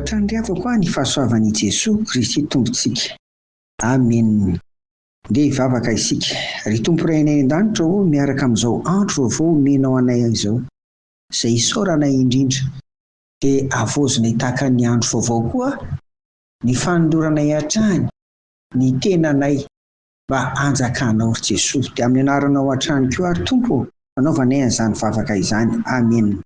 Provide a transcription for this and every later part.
hatrany ry havako a ny fahasoavan' i Jesoa Kristy Tompontsika. Amena. Ndeha hivavaka isika. Ry Tompo Rainay any an-danitra ô, miaraka amin'izao andro vaovao omenao anay izao, izay isaoranay indrindra, dia havaozinay tahaka ny andro vaovao koa ny fanoloranay hatrany ny tenanay mba hanjakanao ry Jesoa. Dia amin'ny anaranao hatrany koa ary Tompo ô, anaovanay an'izany vavaka izany. Amena.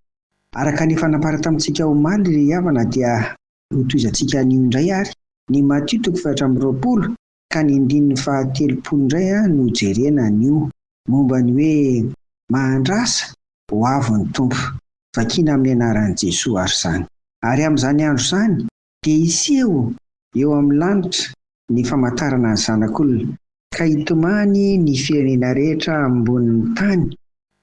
Araka ny efa nambara tamintsika omaly ry havana dia hotohizantsika anio indray ary ny Matio toko fahefatra amby 20 ka ny andininy fahatelopolo indray no jerena anio momba ny hoe mahandrasa ho avy ny Tompo. Vakiana amin'ny anaran'i Jesoa ary izany. Ary amin'izany andro izany dia hiseho eo amin'ny lanitra ny famantarana ny Zanak'olona, ka hitomany ny firenena rehetra ambonin'ny tany,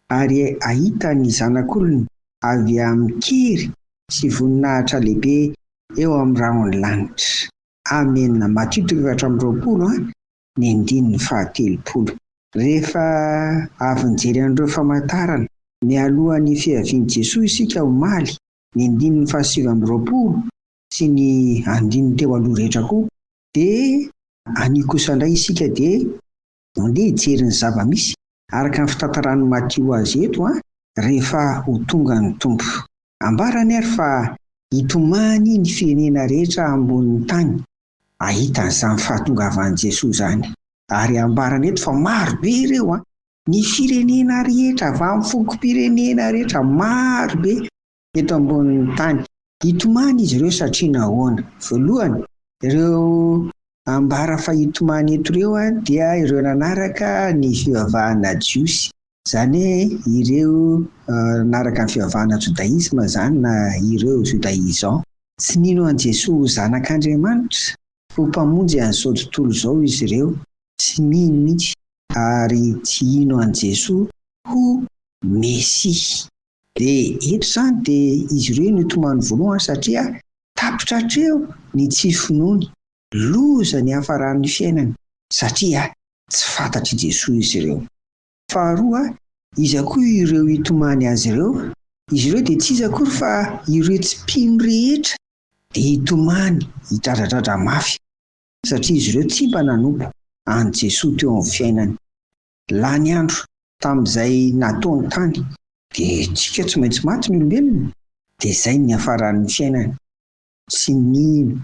ary hahita ny Zanak'olona avy amin-kery sy voninahitra lehibe eo amin'ny rahon'ny lanitra. Amena. Matio toko 24 ny andininy fahatelopolo. Rehefa avy nijery an'ireo famantarana mialoha ny fiavian'i Jesoa isika omaly, ny andininy fahasivy amby 20 sy ny andininy teo aloha rehetra koa, dia anio kosa indray isika dia andeha hijery ny zava-misy araka ny fitantaran'i Matio azy eto rehefa ho tonga ny Tompo. Ambarany ary fa hitomany ny firenena rehetra ambonin'ny tany hahita an'izany fahatongavan'i Jesoa izany. Ary ambarany eto fa maro be ireo an! Ny firenena rehetra, avy amin'ny fokom-pirenena rehetra, maro be eto ambonin'ny tany. Hitomany izy ireo satria nahoana? Voalohany, ireo ambara fa hitomany eto ireo dia ireo nanaraka ny fivavahana jiosy. Izany hoe ireo nanaraka ny fivavahana jodaisma izany na ireo judaisants. Tsy nino an'i Jesoa ho Zanak'Andriamanitra, ho Mpamonjy an'izao tontolo izao izy ireo. Tsy mino mihitsy ary tsy hino an'i Jesoa ho Mesia. Dia eto izany dia izy ireo no hitomany voalohany satria tapitra hatreo ny tsy finoany. Loza ny hiafaran'ny fiainany satria tsy fantatr'i Jesoa izy ireo. Faharoa, iza koa ireo hitomany azy ireo? Izy ireo dia tsy iza akory fa ireo tsy mpino rehetra dia hitomany, hidradradradra mafy, satria izy ireo tsy mba nanompo an'i Jesoa teo amin'ny fiainany. Lany andro tamin'izay nataony tany, dia tsika tsy maintsy maty ny olombelona, dia izay ny niafaran'ny fiainany. Tsy nino,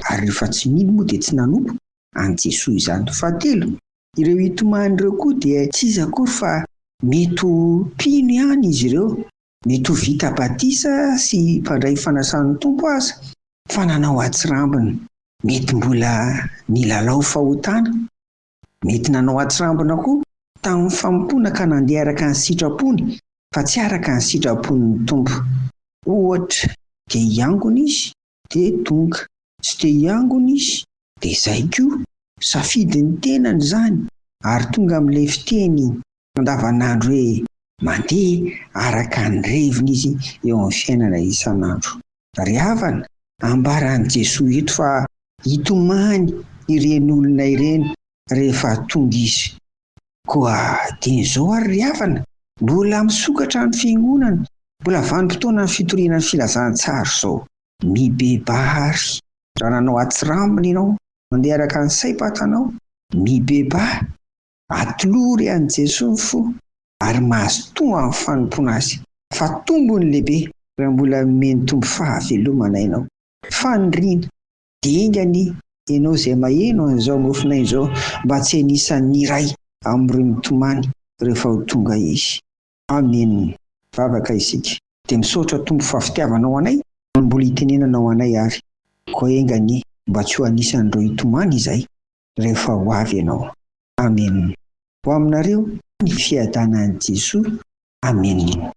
ary rehefa tsy mino moa dia tsy nanompo an'i Jesoa izany. Fahatelo, ireo hitomany ireo koa dia tsy iza akory fa mety ho mpino ihany izy ireo, mety ho vita batisa sy mpandray fanasan'ny Tompo aza, fa nanao atsirambina, mety mbola nilalao fahotana, mety nanao atsirambina koa tamin'ny fanompoana ka nandeha araka ny sitrapony fa tsy araka ny sitrapon'ny Tompo. Ohatra, te hiangona izy dia tonga, tsy te hiangona izy dia izay koa, safidin'ny tenany izany ary tonga amin'ilay fiteny andavanandro hoe mandeha araka ny reviny izy eo amin'ny fiainana isan'andro. Ry havana, ambaran'i Jesoa eto fa hitomany ireny olona ireny rehefa tonga izy. Koa dieny izao ary ry havana, mbola misokatra ny fiangonana, mbola vanim-potoanan'ny fitoriana ny filazantsara izao. Mibebaha àry, raha nanao atsirambina ianao, mandeha araka ny saim-patanao, mibebaha, atolory an'i Jesoa ny fo, ary mazotoa amin'ny fanompoana Azy, fa tombony lehibe raha mbola nomen'ny Tompo fahavelomana ianao. Faniriana. Dia enga anie ianao izay maheno an'izao mofonay izao mba tsy anisan'ny iray amin'ireo mitomany rehefa ho tonga Izy. Amen. Vavaka isika. Dia misaotra Tompo fa fitiavanao anay no mbola itenenanao anay ary koa enga anie mba tsy ho anisan'ireo hitomany izahay rehefa ho avy Ianao. Amen. Ho aminareo ny fiadanan'i Jesoa. Amen.